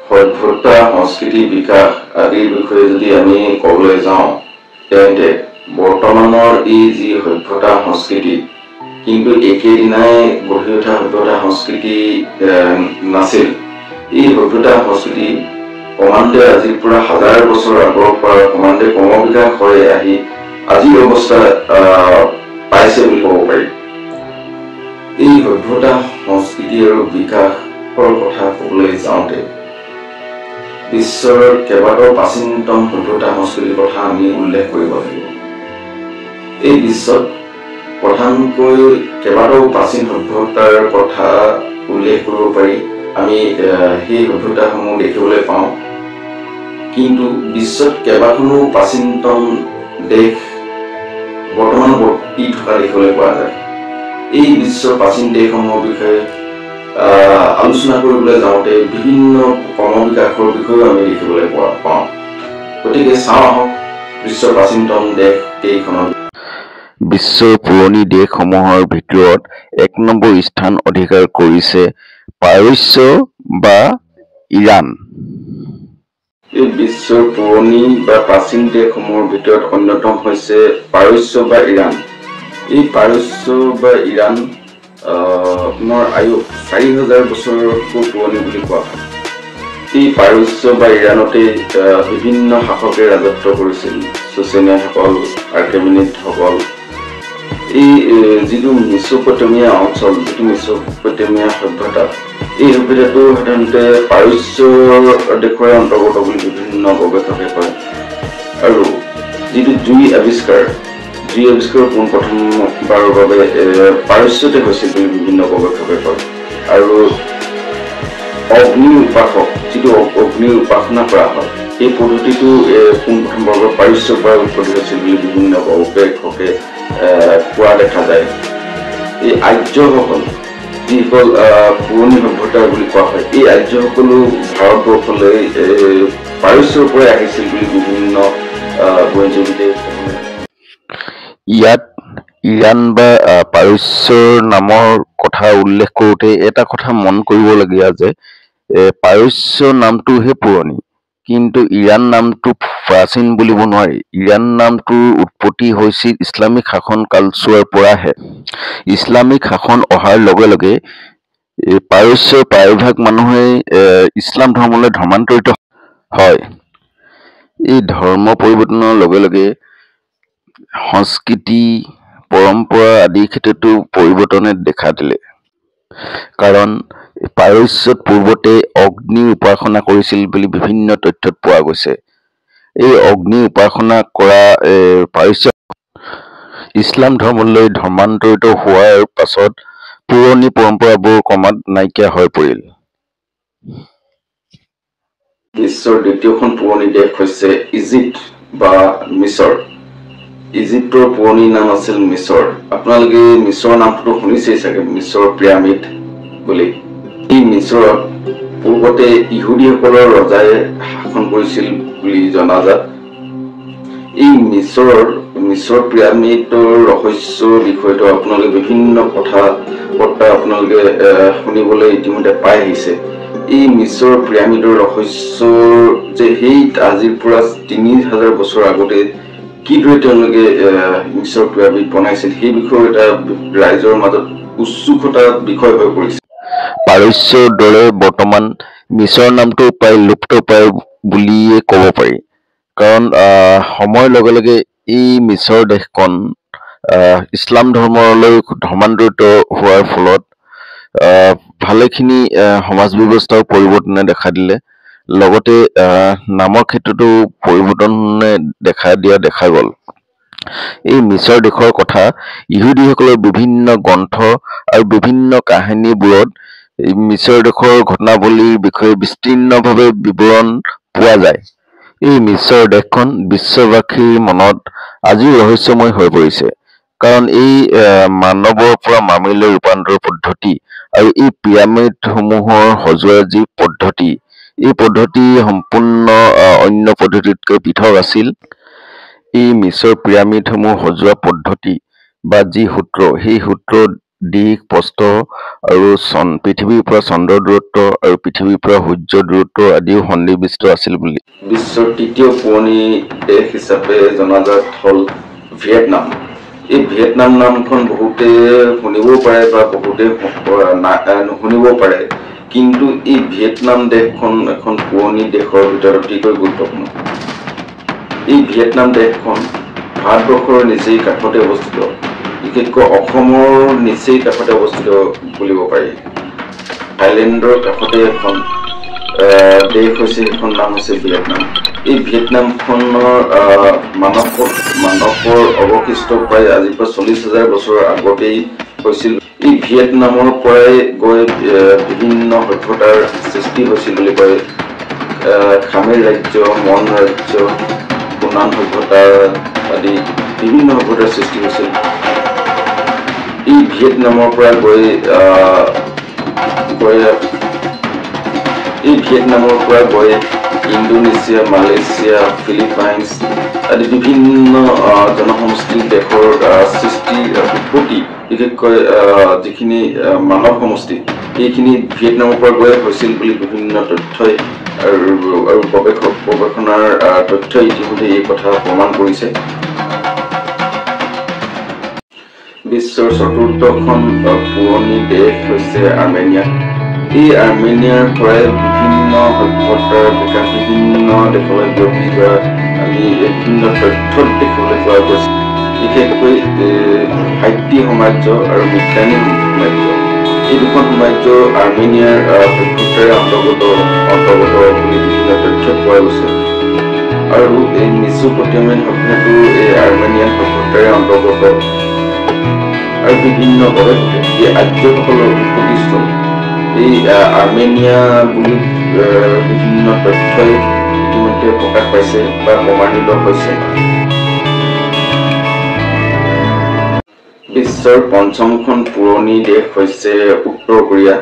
সভ্যতা, সংস্কৃতি বিকাশ আদিৰ বিষয়ে যদি আমি ক'বলৈ যাওঁ, তেন্তে বৰ্তমানৰ এই যি সভ্যতা সংস্কৃতি কিন্তু একেদিনাই গঢ়ি উঠা সভ্যতা সংস্কৃতি নাছিল। এই সভ্যতা সংস্কৃতি ক্ৰমান্বয়ে আজিৰ পৰা হাজাৰ বছৰ আগৰ পৰা ক্ৰমান্বয়ে ক্ৰমবিকাশ হৈ আহি আজিৰ অৱস্থা পাইছে বুলি ক'ব পাৰি। এই সভ্যতা সংস্কৃতি আৰু বিকাশৰ কথা ক'বলৈ যাওঁতে বিশ্বৰ কেইবাটাও প্ৰাচীনতম সভ্যতা সংস্কৃতিৰ কথা আমি উল্লেখ কৰিব লাগিব। এই বিশ্বত প্ৰধানকৈ কেইবাটাও প্ৰাচীন সভ্যতাৰ কথা উল্লেখ কৰিব পাৰি। আমি সেই সভ্যতাসমূহ দেখিবলৈ পাওঁ। কিন্তু বিশ্বত কেইবাখনো প্ৰাচীনতম দেশ বৰ্তমান বৰ্তি থকা দেখিবলৈ পোৱা যায়। এই বিশ্বৰ প্ৰাচীন দেশসমূহৰ বিষয়ে আলোচনা কৰিবলৈ যাওঁতে বিভিন্ন ক্ৰমবিকাশৰ বিষয়েও আমি দেখিবলৈ পাওঁ। গতিকে চাওঁ আহক বিশ্বৰ প্ৰাচীনতম দেশ কেইখনৰ। বিশ্বৰ পুৰণি দেশসমূহৰ ভিতৰত 1 নম্বৰ স্থান অধিকাৰ কৰিছে পাৰস্য বা ইৰাণ। এই বিশ্বৰ পুৰণি বা প্ৰাচীন দেশসমূহৰ ভিতৰত অন্যতম হৈছে পাৰস্য বা ইৰাণ। এই পাৰস্য বা ইৰাণ আয়ুস 4000 বছৰতকৈ পুৰণি বুলি কোৱা হয়। এই পাৰস্য বা ইৰাণতেই বিভিন্ন শাসকে ৰাজত্ব কৰিছিল, চুচেনিয়াসকল, আৰ্কেমিনিডসকল। এই যিটো মেছ'পটেমিয়া অঞ্চল, যিটো মেছ'পটেমিয়া সভ্যতা, এই সভ্যতাটো সাধাৰণতে পাৰস্য দেশৰে অন্তৰ্গত বুলি বিভিন্ন গৱেষকে কয়। আৰু যিটো জুই আৱিষ্কাৰ, জুই আৱিষ্কাৰ পোনপ্ৰথমবাৰৰ বাবে পাৰস্যতে হৈছিল বুলি বিভিন্ন গৱেষকে কয়। আৰু অগ্নিৰ উপাসক, যিটো অগ্নিৰ উপাসনা কৰা হয়, এই পদ্ধতিটো পোনপ্ৰথমবাৰৰ বাবে পাৰস্যৰ পৰা উৎপত্তি হৈছিল বুলি বিভিন্ন গৱেষকে কোৱা দেখা যায়। এই আৰ্যসকল, যিসকল পুৰণি সভ্যতা বুলি কোৱা হয়, এই আৰ্যসকলো ভাৰতবৰ্ষলৈ পাৰস্যৰ পৰাই আহিছিল বুলি বিভিন্ন বুৰঞ্জীবিদে। ইয়াত ইৰাণ বা পাৰস্যৰ নামৰ কথা উল্লেখ কৰোঁতে এটা কথা মন কৰিবলগীয়া যে পাৰস্য নামটোহে পুৰণি, কিন্তু ইৰাণ নামটো প্ৰাচীন বুলিব নোৱাৰি। ইৰাণ নামটোৰ উৎপত্তি হৈছিল ইছলামিক শাসন কালচোৱাৰ পৰাহে। ইছলামিক শাসন অহাৰ লগে লগে পাৰস্যৰ প্ৰায়ভাগ মানুহেই ইছলাম ধৰ্মলৈ ধৰ্মান্তৰিত হয়। এই ধৰ্ম পৰিৱৰ্তনৰ লগে লগে সংস্কৃতি, পৰম্পৰা আদিৰ ক্ষেত্ৰতো পৰিৱৰ্তনে দেখা দিলে। কাৰণ পাৰস্যত পূৰ্বতে অগ্নিৰ উপাসনা কৰিছিল বুলি বিভিন্ন তথ্যত পোৱা গৈছে। এই অগ্নি উপাসনা কৰা পাৰস্য ইছলাম ধৰ্মলৈ ধৰ্মান্তৰিত হোৱাৰ পাছত পুৰণি পৰম্পৰাবোৰ ক্ৰমাৎ নাইকিয়া হৈ পৰিল। বিশ্বৰ দ্বিতীয়খন পুৰণি দেশ হৈছে ইজিপ্ত বা মিছৰ। ইজিপ্তৰ পুৰণি নাম আছিল মিছৰ। আপোনালোকে মিছৰ নামটো শুনিছেই চাগে, মিছৰ পিৰামিড বুলি। এই মিছৰত পূৰ্বতে ইহুদীসকলৰ ৰজাই শাসন কৰিছিল বুলি জনাজাত। এই মিছৰ পিৰামিডৰ ৰহস্যৰ বিষয়টো আপোনালোকে বিভিন্ন কথা বৰ্তা আপোনালোকে শুনিবলৈ ইতিমধ্যে পাই আহিছে। এই মিছৰ পিৰামিডৰ ৰহস্যৰ যে সেই আজিৰ পৰা 3000 বছৰ আগতে কিদৰে তেওঁলোকে মিছৰ পিৰামিড বনাইছিল, সেই বিষয়ে এটা ৰাইজৰ মাজত উৎসুকতা বিষয় হৈ পৰিছে। পাৰস্যৰ দৰে বৰ্তমান মিছৰ নামটো প্ৰায় লুপ্ত প্ৰায় বুলিয়ে ক'ব পাৰি। কাৰণ সময়ৰ লগে লগে এই মিছৰ দেশখন ইছলাম ধৰ্মলৈ ধৰ্মান্তৰিত হোৱাৰ ফলত ভালেখিনি সমাজ ব্যৱস্থাৰ পৰিৱৰ্তনে দেখা দিলে। লগতে নামৰ ক্ষেত্ৰতো পৰিৱৰ্তনে দেখা দিয়া দেখা গ'ল। এই মিছৰ দেশৰ কথা ইহুদীসকলৰ বিভিন্ন গ্ৰন্থ আৰু বিভিন্ন কাহিনীবোৰত মিছৰ দেশৰ ঘটনাৱলীৰ বিষয়ে বিস্তীৰ্ণভাৱে বিৱৰণ পোৱা যায়। এই মিছৰ দেশখন বিশ্ববাসীৰ মনত আজিও ৰহস্যময় হৈ পৰিছে। কাৰণ এই মানৱৰ পৰা মামিলৈ ৰূপান্তৰ পদ্ধতি আৰু এই পিৰামিডসমূহৰ সজোৱাৰ যি পদ্ধতি, এই পদ্ধতি সম্পূৰ্ণ অন্য পদ্ধতিতকৈ পৃথক আছিল। এই মিছৰ পিৰামিডসমূহ সজোৱা পদ্ধতি বা যি সূত্ৰ, সেই সূত্ৰ দীঘ, প্ৰস্থ আৰু পৃথিৱীৰ পৰা চন্দ্ৰৰ দূৰত্ব আৰু পৃথিৱীৰ পৰা সূৰ্যৰ দূৰত্ব আদিও সন্নিৱিষ্ট আছিল বুলি। বিশ্বৰ তৃতীয় পুৰণি দেশ হিচাপে জনাজাত হ'ল ভিয়েটনাম। এই ভিয়েটনাম নামখন বহুতে শুনিবও পাৰে বা বহুতে নুশুনিবও পাৰে, কিন্তু এই ভিয়েটনাম দেশখন এখন পুৰণি দেশৰ ভিতৰত অতিকৈ গুৰুত্বপূৰ্ণ। এই ভিয়েটনাম দেশখন ভাৰতবৰ্ষৰ নিচেই কাষতে অৱস্থিত, বিশেষকৈ অসমৰ নিচেই কাষতে অৱস্থিত বুলিব পাৰি। থাইলেণ্ডৰ কাষতে এখন দেশ হৈছে, সেইখন নাম হৈছে ভিয়েটনাম। এই ভিয়েটনামখনৰ মানৱৰ অৱশিষ্ট প্ৰায় আজিৰ পৰা 40,000 বছৰৰ আগতেই হৈছিল। এই ভিয়েটনামৰ পৰাই গৈ বিভিন্ন সভ্যতাৰ সৃষ্টি হৈছিল বুলি কয়। খামেৰ ৰাজ্য, মন ৰাজ্য, পুনান সভ্যতা আদি বিভিন্ন সভ্যতাৰ সৃষ্টি হৈছিল। এই ভিয়েটনামৰ পৰা গৈ এই ভিয়েটনামৰ পৰা গৈ ইণ্ডোনেছিয়া, মালয়েছিয়া, ফিলিপাইনছ আদি বিভিন্ন জনসমষ্টিৰ দেশৰ সৃষ্টি উৎপত্তি, বিশেষকৈ যিখিনি মানৱ সমষ্টি সেইখিনি ভিয়েটনামৰ পৰা গৈ হৈছিল বুলি বিভিন্ন তথ্যই আৰু গৱেষণাৰ তথ্যই ইতিমধ্যে এই কথা প্ৰমাণ কৰিছে। বিশ্বৰ চতুৰ্থখন পুৰণি দেশ হৈছে আৰ্মেনিয়া। এই আৰ্মেনিয়াৰ পৰাই বিভিন্ন সভ্যতাৰ বিকাশ বিভিন্ন দেশলৈ বিয়পি যোৱা আমি বিভিন্ন তথ্যত দেখিবলৈ পোৱা গৈছে। বিশেষকৈ হাইতি সাম্ৰাজ্য আৰু মিটানি সাম্ৰাজ্য, এই দুখন সাম্ৰাজ্য আৰ্মেনিয়াৰ সভ্যতাৰে অন্তৰ্গত বুলি বিভিন্ন তথ্যত পোৱা গৈছে। আৰু এই মেচোপটেমিয়ান সভ্যতাটো এই আৰ্মেনিয়ান সভ্যতাৰে অন্তৰ্গত। আৰু বিভিন্ন গৱেষকে এই আৰ্যসকলৰ উৎপত্তিস্থল এই আৰ্মেনিয়া বুলি বিভিন্ন তথ্যই ইতিমধ্যে প্ৰকাশ পাইছে বা প্ৰমাণিত হৈছে। বিশ্বৰ পঞ্চমখন পুৰণি দেশ হৈছে উত্তৰ কোৰিয়া।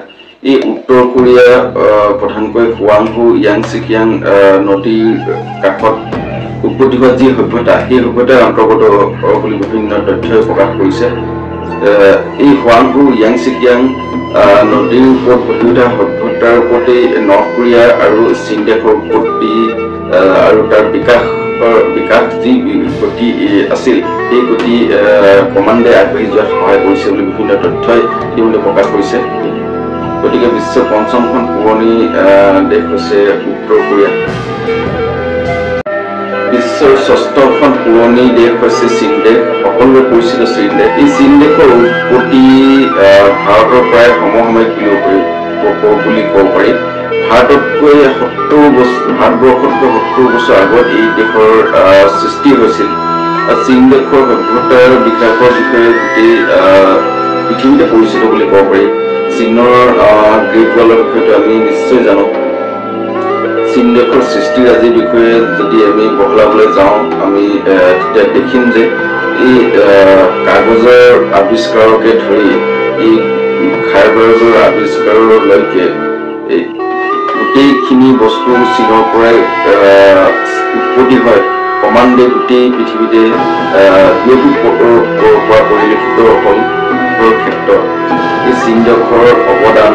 এই উত্তৰ কোৰিয়া প্ৰধানকৈ হুৱাংহু, য়াংচিকিয়াং নদীৰ কাষত উৎপত্তি হোৱা যি সভ্যতা, সেই সভ্যতাৰ অন্তৰ্গত বুলি বিভিন্ন তথ্যই প্ৰকাশ কৰিছে। এই হুৱাংহু, য়াংচিকিয়াং নদীৰ ওপৰত গঢ়ি উঠা সভ্যতাৰ ওপৰতেই নৰ্থ কোৰিয়া আৰু চীন দেশৰ উৎপত্তি আৰু তাৰ বিকাশ যি গতি আছিল সেই গতি ক্ৰমান্বয়ে আগবাঢ়ি যোৱাত সহায় কৰিছে বুলি বিভিন্ন তথ্যই ইতিমধ্যে প্ৰকাশ কৰিছে। গতিকে বিশ্বৰ পঞ্চমখন পুৰণি দেশ হৈছে উত্তৰ কোৰিয়া। বিশ্বৰ ষষ্ঠখন পুৰণি দেশ হৈছে চীন দেশ। সকলোৰে পৰিচিত চীন দেশ। এই চীন দেশৰ উৎপত্তি ভাৰতৰ প্ৰায় সমসাময়িক বুলি ক'ব পাৰি। ভাৰততকৈ 70 বছৰ, ভাৰতবৰ্ষতকৈ 70 বছৰ আগত এই দেশৰ সৃষ্টি হৈছিল। চীন দেশৰ সভ্যতাৰ বিকাশৰ বিষয়ে গোটেই পৃথিৱীতে পৰিচিত বুলি ক'ব পাৰি। চীনৰ গ্ৰেট ৱালৰ বিষয়টো আমি নিশ্চয় জানো। চীন দেশৰ সৃষ্টিৰাজিৰ বিষয়ে যদি আমি বহলাবলৈ যাওঁ, আমি তেতিয়া দেখিম যে এই কাগজৰ আৱিষ্কাৰকে ধৰি এই খাৰগজৰ আৱিষ্কাৰলৈকে এই গোটেইখিনি বস্তু চীনৰ পৰাই উৎপত্তি হয়। ক্ৰমান্বয়ে গোটেই পৃথিৱীতে বিয়পি পৰা পৰিলক্ষিত হ'ল। ক্ষেত্ৰত এই চীন দেশৰ অৱদান।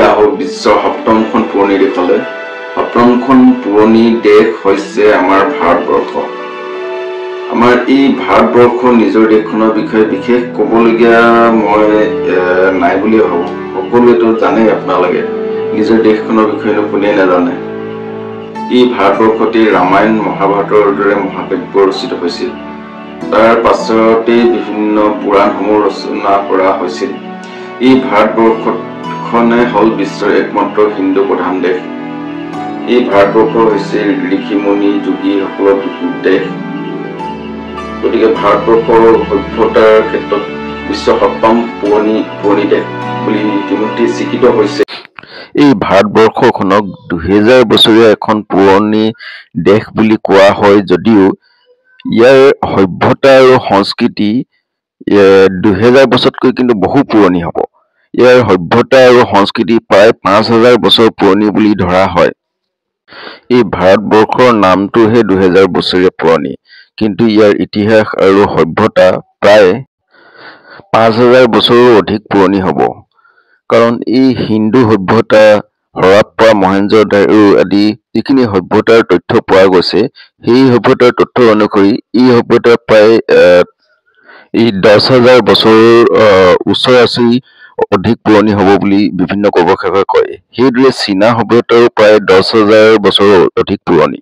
আহক বিশ্বৰ সপ্তমখন পুৰণি দেশলৈ। সপ্তমখন পুৰণি দেশ হৈছে আমাৰ ভাৰতবৰ্ষ। আমাৰ এই ভাৰতবৰ্ষ নিজৰ দেশখনৰ বিষয়ে বিশেষ ক'বলগীয়া মই নাই বুলিয়ে ভাবোঁ। সকলোৱেতো জানেই, আপোনালোকে নিজৰ দেশখনৰ বিষয়েনো কোনে নাজানে। এই ভাৰতবৰ্ষতেই ৰামায়ণ, মহাভাৰতৰ দৰে মহাকাব্য ৰচিত হৈছিল। তাৰ পাছতেই বিভিন্ন পুৰাণসমূহ ৰচনা কৰা হৈছিল। এই ভাৰতবৰ্ষখনে হ'ল বিশ্বৰ একমাত্ৰ হিন্দু প্ৰধান দেশ। এই ভাৰতবৰ্ষ হৈছে ঋষি মুনি যোগীসকলৰ দেশ। গতিকে ভাৰতবৰ্ষৰ সভ্যতাৰ ক্ষেত্ৰত বিশ্বৰ সপ্তম পুৰণি দেশ বুলি ইতিমধ্যে স্বীকৃত হৈছে। এই ভাৰতবৰ্ষখনক 2000 বছৰীয়া এখন পুৰণি দেশ বুলি কোৱা হয় যদিও ইয়াৰ সভ্যতা আৰু সংস্কৃতি 2000 বছৰতকৈ কিন্তু বহু পুৰণি হ'ব। ইয়াৰ সভ্যতা আৰু সংস্কৃতি প্ৰায় 5000 বছৰ পুৰণি বুলি ধৰা হয়। এই ভাৰতবৰ্ষৰ নামটোহে 2000 বছৰীয়া পুৰণি, কিন্তু ইয়াৰ ইতিহাস আৰু সভ্যতা প্ৰায় 5000 বছৰৰো অধিক পুৰণি হ'ব। কাৰণ এই সিন্ধু সভ্যতা, হৰপ্পা, মহেঞ্জোদাৰো আদি যিখিনি সভ্যতাৰ তথ্য পোৱা গৈছে, সেই সভ্যতাৰ তথ্য অনুসৰি এই সভ্যতা প্ৰায় এই 10,000 বছৰৰ ওচৰা-ওচৰি অধিক পুৰণি হ'ব বুলি বিভিন্ন গৱেষকে কয়। সেইদৰে চীনা সভ্যতাও প্ৰায় 10,000 বছৰৰ অধিক পুৰণি।